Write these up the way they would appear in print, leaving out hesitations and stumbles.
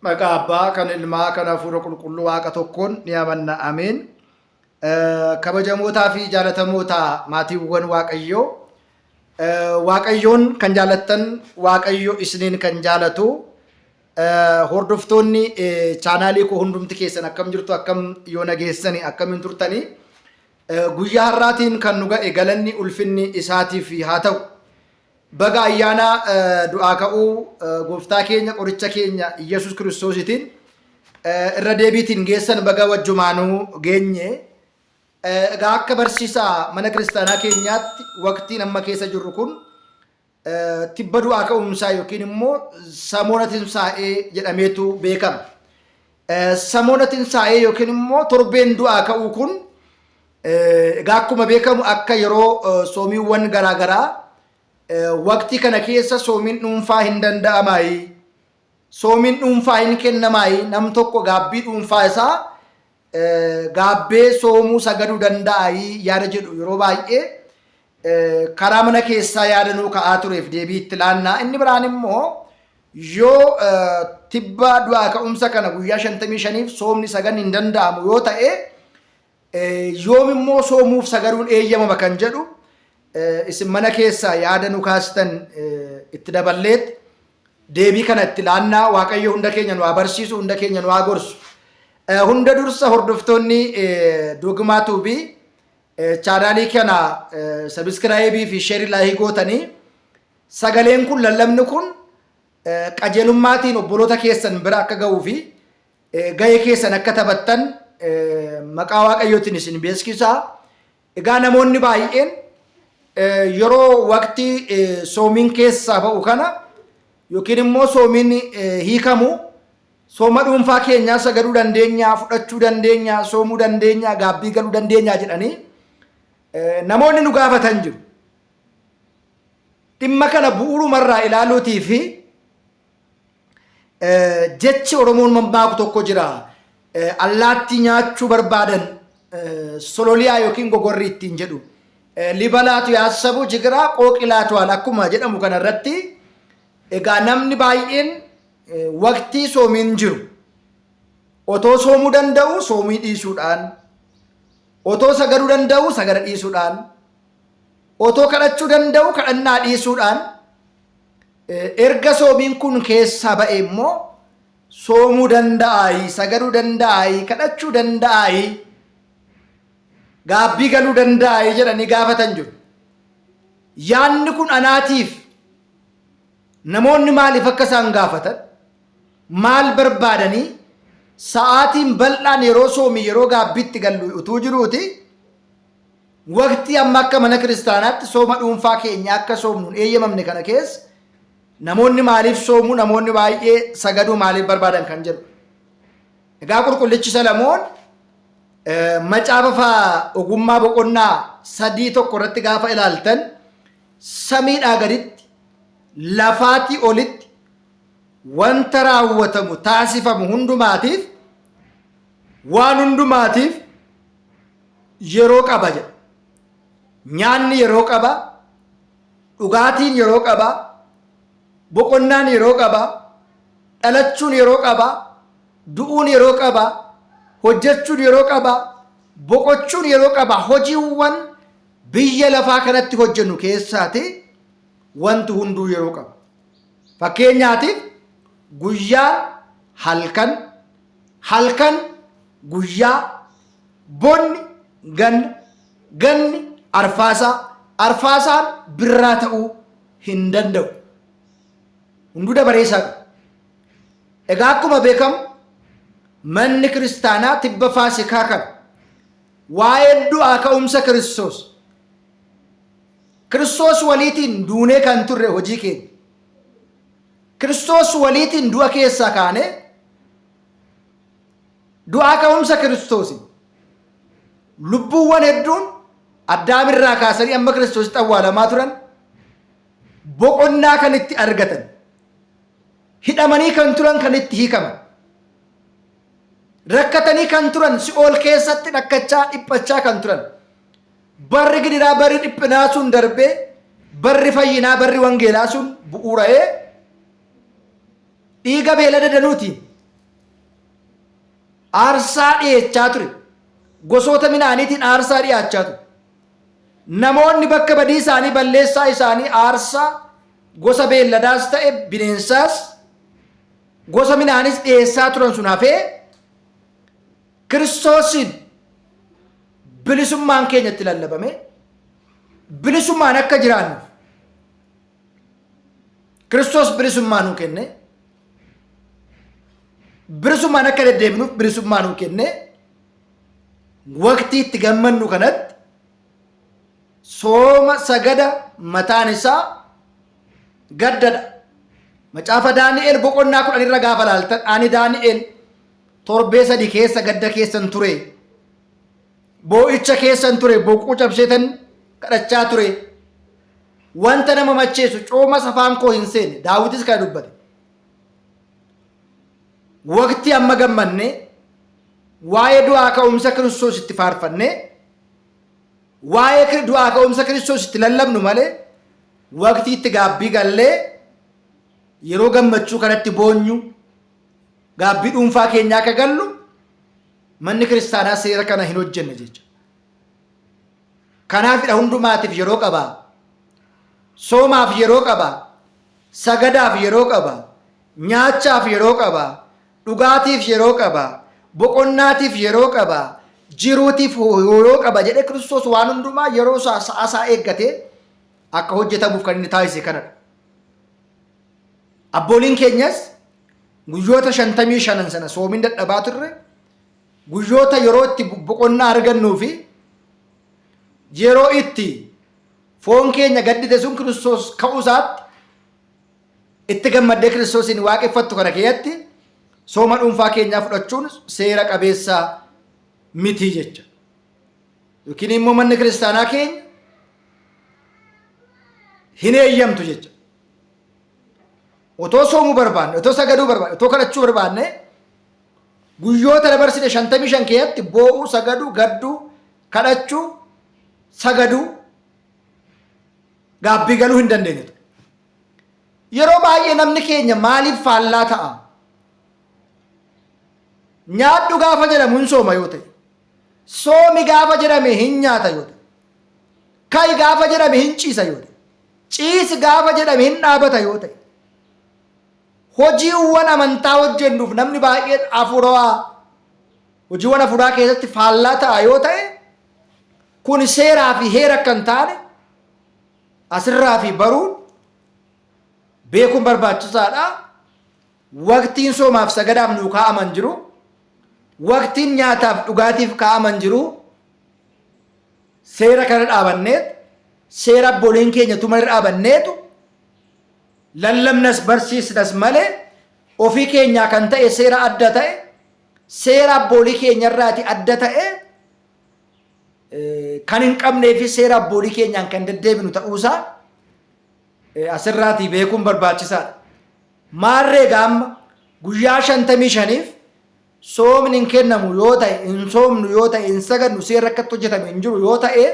Maqaa Abbaa kan Ilmaa kan Hafuura Qulqulluu Waaqa tokkoon ni amanna. Ameen. Kabajamootaa fi jaalatamoota maatiiwwan Waaqayyoo, Waaqayyoon kan jaalattan, Waaqayyo isiniin kan jaalatu, hordoftoonni chaanaalii koo hundumti keessan akkam jirtu, akkam yoo nageessani, akkamiin turtanii? Guyyaa har'aatiin kan nu ga'e galanni ulfinni isaatiif haa ta'u. Baga ayyaana du'aa ka'uu gooftaa keenya qoricha keenya Iyyasuus Kiristoositiin irra deebiitiin geessan, baga wajjumaanuu geenye. Egaa akka barsiisa mana kiristaanaa keenyaatti waqtiin amma keessa jirru kun tibba du'aa ka'umsaa yookiin immoo samoona tinsaa'ee jedhameetu beekama. Samoona tinsaa'ee yookiin immoo torbeen du'aa ka'uu kun egaa akkuma beekamu akka yeroo soomiiwwan garaagaraa waqtii kana keessa soomiin dhuunfaa hin danda'amaayi. Soomiin dhuunfaa hin kennamaayi, nam tokko gaabbii dhuunfaa isaa gaabbee soomuu sagaduu danda'aayi yaada jedhu yeroo baay'ee karaa mana keessaa yaada nuu ka'aa tureef deebii itti laannaa. Inni biraan immoo yoo tibba du'aa ka'umsa kana guyyaa 55f soomni sagan hin danda'amu yoo ta'e, yoom immoo soomuuf sagaduun eeyyamama kan jedhu isin mana keessaa yaada nu kaastan itti daballeet deebii kana itti laannaa. Waaqayyo hunda keenya nu haa barsiisu, hunda keenya nu haa gorsu. Hunda dursa hordoftoonni Dogmaa Tuubii chaanaalii kana sabiskiraayibii fi sheerii laayikii gootanii, sagaleen kun, lallabni kun qajeelummaatiin obboloota keessan bira akka ga'uu fi ga'ee keessan akka taphattan maqaa Waaqayyootiin isin beeksisaa. Egaa namoonni baay'een yeroo waqtii soomiin keessaa ba'u kana yookiin immoo soomiin hiikamu sooma dhuunfaa keenyaa sagaduu dandeenya, fudhachuu dandeenya, soomuu dandeenya, gaabbii galuu dandeenya jedhanii namoonni nu gaafatan jiru. Dhimma kana bu'uurumarraa ilaaluutii fi jechi Oromoon mammaaku tokko jira. Allaattii nyaachuu barbaadan sololiyaa yookiin gogorrii ittiin jedhu. Libalaatu yaassabu jigiraa qooqilaatuwaan akkuma jedhamu kana irratti, egaa namni baay'een waqtii soomiin jiru otoo soomuu danda'u soomii dhiisuudhaan, otoo sagaduu danda'u sagada dhiisuudhaan, otoo kadhachuu danda'u kadhannaa dhiisuudhaan, erga soomiin kun keessaa ba'e immoo soomuu danda'aayi, sagaduu danda'aayi, kadhachuu danda'aayi, gaabbii galuu danda'aayi jedhanii gaafatan jiru. Yaanni kun anaatiif namoonni maaliif akka isaan gaafatan, maal barbaadanii, sa'aatiin bal'aan yeroo soomii yeroo gaabbiitti gallu utuu jiruuti waqtii amma akka mana kiristaanaatti sooma dhuunfaa keenya akka soomnuun eeyyamamne kana keessa namoonni maaliif soomuu, namoonni baay'ee sagaduu maaliif barbaadan kan jedhu. Egaa qulqullichi Salamoon macaafa ogummaa boqonnaa 3:1 irratti gaafa ilaaltan, samiidhaa gaditti lafaatii olitti wanta raawwatamu taasifamu hundumaatiif, waan hundumaatiif yeroo qaba jedha. Nyaanni yeroo qaba, dhugaatiin yeroo qaba, boqonnaan yeroo qaba, dhalachuun yeroo qaba, du'uun yeroo qaba, hojjechuun yeroo qaba, boqochuun yeroo qaba. Hojiiwwan biyya lafaa kanatti hojjennu keessaati wanti hunduu yeroo qaba. Fakkeenyaatiif guyyaan halkan, halkan guyyaa, bonni ganna, ganni arfaasaa, arfaasaan birraa ta'uu hin danda'u. Hunduu dabaree isaa qaba. Egaa akkuma beekamu manni kiristaanaa tibba Faasikaa kana waa'ee du'aa ka'umsa Kiristoos, Kiristoos waliitiin duunee kan turre hojii keenya. Kiristoos waliitiin du'a keessaa kaanee du'aa ka'umsa Kiristoosiin lubbuuwwan hedduun Addaamirraa kaasanii amma Kiristoositti awwaalamaa turan boqonnaa kan itti argatan, hidhamanii kan turan kan itti hiikaman, rakkatanii kan turan, si'ool keessatti rakkachaa dhiphachaa kan turan, barri gidiraa barri dhiphinaa sun darbee barri fayyinaa barri wangeelaa sun bu'uura'ee dhiiga beelada danuutiin Aarsaa dhi'eechaa ture. Gosoota midhaaniitiin aarsaa dhi'aachaa ture. Namoonni bakka badii isaanii balleessaa isaanii aarsaa gosa beelladaas ta'e bineensaas gosa midhaanis dhi'eessaa turan sun hafee Kiristoosiin bilisummaan keenya itti lallabame bilisummaan akka jiraannuuf Kiristoos bilisummaa nuu kenne bilisummaan akka deddeebinuuf bilisummaa nuu kenne waqtii itti gammannu kanatti sooma sagada mataan isaa gaddadha. Macaafa Daani'el boqonnaa 10 irra gaafa laaltan ani Daani'el torbee 3 keessa gadda keessan ture. Boo'icha keessan ture boquu cabseetan kadhachaa ture. Wanta nama macheessu coomas afaan koo hin seenne. Daawitis kana dubbate. Waqtii amma gammanne waa'ee du'aa ka'umsa Kiristoos itti faarfanne waa'ee du'aa ka'umsa Kiristoos itti lallabnu malee waqtii itti gaabbii gallee yeroo gammachuu kanatti boonyu gaabbii dhuunfaa keenyaa akka gallu manni kiristaanaa seera kana hin hojjenne jecha. Kanaafidha hundumaatiif yeroo qaba. Soomaaf yeroo qaba. Sagadaaf yeroo qaba. Nyaachaaf yeroo qaba. Dhugaatiif yeroo qaba. Boqonnaatiif yeroo qaba. Jiruutiif yeroo qaba jedhee Kiristoos waan hundumaa yeroo isaa sa'a isaa eeggatee akka hojjetamuuf kan inni taasise kanadha. Abbooliin keenyas guyyoota 55 sana soomiin dadhabaa turre guyyoota yeroo itti boqonnaa argannuu fi yeroo itti foon keenya gaddite sun Kiristoos ka'uu isaatti itti gammaddee Kiristoosiin waaqeffattu kana keessatti sooma dhuunfaa keenyaa fudhachuun seera qabeessa miti jecha. Yookiin immoo manni kiristaanaa keenya hin eeyyamtu jecha. Otoo soomuu barbaanne, otoo sagaduu barbaanne, otoo kadhachuu barbaanne guyyoota dabarsine 55 keessatti boo'uu, sagaduu, gadduu, kadhachuu, sagaduu, gaabbii galuu hin dandeenye ture. Yeroo baay'ee namni keenya maaliif faallaa ta'a? Nyaadhu gaafa jedhamu hin sooma yoo ta'e, soomi gaafa jedhame hin nyaata yoo ta'e, ka'i gaafa jedhame hin ciisa yoo ta'e, ciisi gaafa jedhame hin dhaabata yoo ta'e, Hojiiwwan amantaa hojjennuuf namni baay'een hafuurawaa hojiiwwan hafuuraa keessatti faallaa ta'a yoo ta'e kun seeraa fi heera akka hin taane asirraa fi baruun beekuun barbaachisaadha. Waqtiin soomaaf sagadaaf nuu kaa'aman jiru. Waqtiin nyaataaf dhugaatiif kaa'aman jiru. Seera kana dhaabanneet seera abbooliin keenya tuman irra dhaabanneetu lallabnas barsiisnas malee ofii keenyaa kan ta'e seera adda ta'e seera abboolii keenyarraati adda ta'e kan hin qabnee fi seera abboolii keenyaan kan deddeebinu ta'uusaa asirraatii beekuun barbaachisaadha. Maarree gaamma guyyaa 55f soomni hin kennamu yoo ta'e, hin soomnu yoo ta'e, hin sagadnu seerri akkatti hojjetame hin jiru yoo ta'e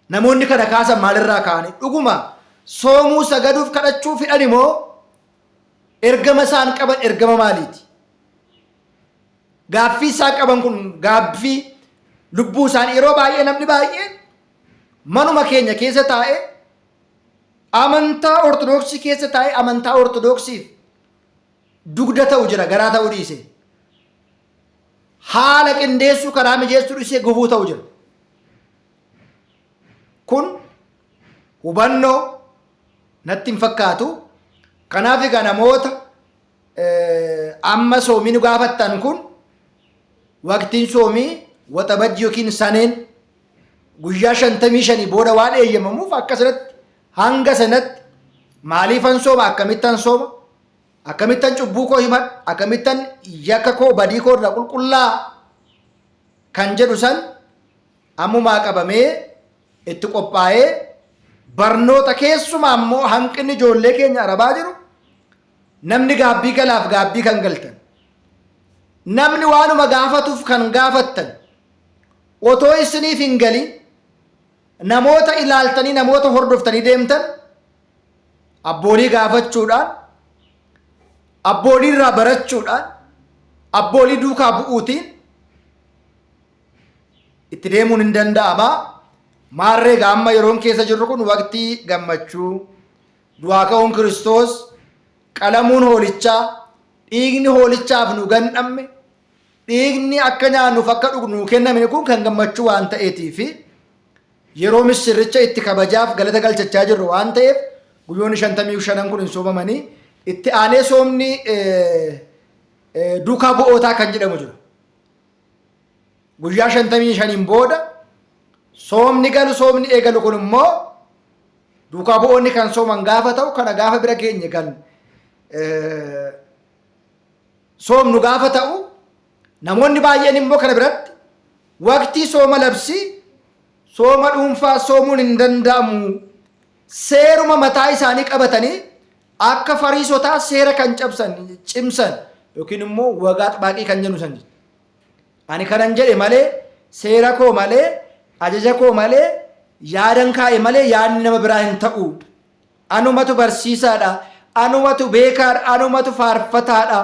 Namoonni kana kaasan maalirraa ka'anii? Dhuguma soomuu, sagaduuf, kadhachuu fedhani moo ergama isaan qaban ergama maaliiti? Gaaffii isaan qaban kun gaaffii lubbuu isaanii yeroo baay'ee namni baay'een manuma keenya keessa taa'ee amantaa ortodoksii keessa taa'ee amantaa ortodoksiif dugda ta'u jira garaa ta'uu dhiise. Haala qindeessuu karaa mijeessuu dhiisee gufuu ta'u jira. Kun hubannoo natti hin fakkaatu. Kanaaf egaa namoota amma soomii nu gaafattan kun waqtiin soomii waxabajji yookiin saneen guyyaa 55 booda waan eeyyamamuuf akka sanatti hanga sanatti maaliifan sooma akkamittan sooma Akkamittan cubbuu koo himadha? Akkamittan yakka koo badii koo irraa qulqullaa'a? Kan jedhu san ammumaa qabamee itti qophaa'ee barnoota keessumaa immoo hanqinni ijoollee keenya arabaa jiru namni gaabbii galaaf gaabbii kan galtan namni waanuma gaafatuuf kan gaafattan otoo isiniif hin galin namoota ilaaltanii namoota hordoftanii deemtan abboolii gaafachuudhaan abboolii irraa barachuudhaan Abboolii duukaa bu'uutiin itti deemuun hin danda'ama. Maarree egaa amma yeroon keessa jirru kun waqtii gammachuu, du'aa ka'uun Kiristoos, qalamuun hoolichaa, dhiigni hoolichaaf nu gandhamme, dhiigni akka nyaannuuf akka dhugnu nu kenname kun kan gammachuu waan ta'eetiifi yeroo missirricha itti kabajaaf galata galchachaa jirru waan ta'eef guyyoonni 55n kun hin soomamanii. Itti aanee soomni duukaa bu'ootaa kan jedhamu jira. Guyyaa 55n booda soomni galu, soomni eegalu kun immoo duukaa bu'oonni kan sooman gaafa ta'u, kana gaafa bira geenye kan soomnu gaafa ta'u, namoonni baay'een immoo kana biratti waqtii sooma labsii sooma dhuunfaa soomuun hin danda'amu, seeruma mataa isaanii qabatanii akka fariisotaa seera kan cabsan cimsan yookiin immoo wagaa xabaaqii kan jennu san. Ani kanan jedhe malee, seera koo malee, ajaja koo malee, yaadan kaa'e malee yaadni nama biraa hin ta'u. Anumatu barsiisaadha. Anumatu beekaadha. Anumatu faarfataadha.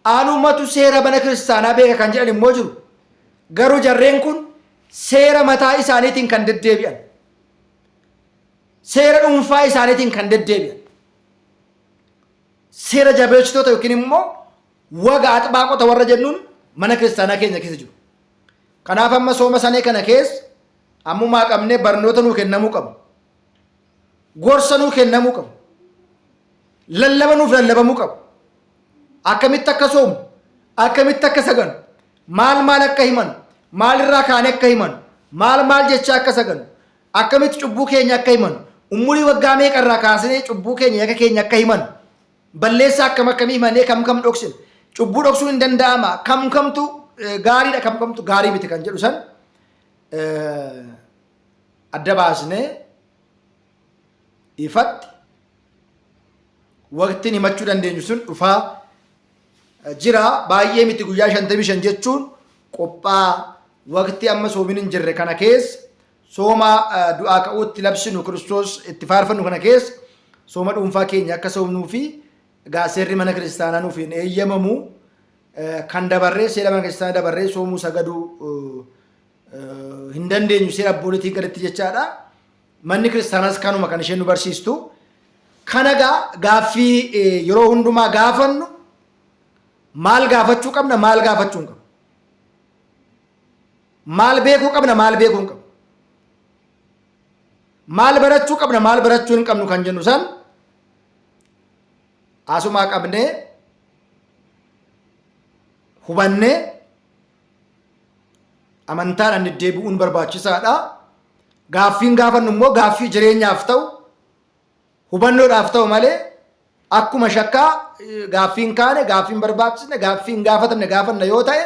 Anumatu seera mana kiristaanaa beeka kan jedhan immoo jiru. Garuu jarreen kun seera mataa isaaniitiin kan deddeebi'an. Seera dhuunfaa isaaniitiin kan deddeebi'an. Seera jabeessitoota yookiin immoo waga axbaaqota warra jennuun mana kiristaanaa keenya keessa jiru. Kanaaf amma sooma sanee kana keessa ammumaa qabnee barnoota nuu kennamuu qabu. Gorsa nuu kennamuu qabu. Lallaba nuuf lallabamuu qabu. Akkamitti akka soomu, akkamitti akka saganu, maal maal akka himan, maalirraa kaanee akka himan, maal maal jechaa akka saganu, akkamitti cubbuu keenya akka himan, umurii waggaa meeqarraa kaasnee cubbuu keenya, yakka keenya akka himan, balleessaa akkam akkamii himannee kam kam dhoksina, cubbuu dhoksuun hin danda'ama, kam kamtu gaariidha, kam kamtu gaarii miti kan jedhu san adda baasnee ifatti waqtiin himachuu dandeenyu sun dhufaa jira. Baay'ee miti, guyyaa 55 jechuun qophaa waqtii amma soomin hin jirre kana keessa, sooma du'aa ka'uutti labsinu, Kiristoos itti faarfannu kana keessa sooma dhuunfaa keenya akka soomnuu fi egaa seerri mana kiristaanaa nuuf hin eeyyamamu. Kan dabarree, seera mana kiristaanaa dabarree soomuu sagaduu hin dandeenyu seera abbooliitiin gaditti jechaadha. Manni kiristaanaas kanuma kan isheen nu barsiistu. Kana egaa gaaffii yeroo hundumaa gaafannu, maal gaafachuu qabna, maal gaafachuu hin qabnu? Maal beekuu qabna, maal beekuu hin qabnu? Maal barachuu qabna, maal barachuu hin qabnu kan jennu san asumaa qabnee hubannee amantaadhaan deddeebi'uun barbaachisaadha. Gaaffiin gaafannu immoo gaaffii jireenyaaf ta'u, hubannoodhaaf ta'u malee akkuma shakkaa gaaffiin kaane, gaaffiin barbaachisne, gaaffiin gaafatamne gaafanna yoo ta'e,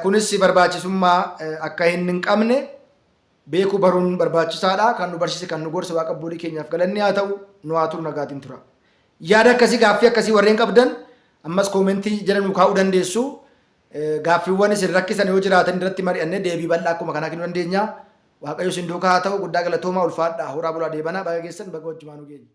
kunis barbaachisummaa akka hin qabne beekuu baruun barbaachisaadha. Kan nu barsiise, kan nu gorse Waaqa abboolii keenyaaf galanni haa ta'u. Nu haa turu, nagaatiin tura. Yaada akkasii, gaaffii akkasii warreen qabdan ammas koomentii jala nu kaa'uu dandeessu. Gaaffiiwwan isin rakkisan yoo jiraatan irratti mari'annee deebii bal'aa akkuma kanaa kennuu dandeenya. Waaqayyo isin duukaa haa ta'u. Guddaa galatoomaa, ulfaadhaa, horaa bulaa, deebanaa, baga geessan, baga wajjumaanuu geenye.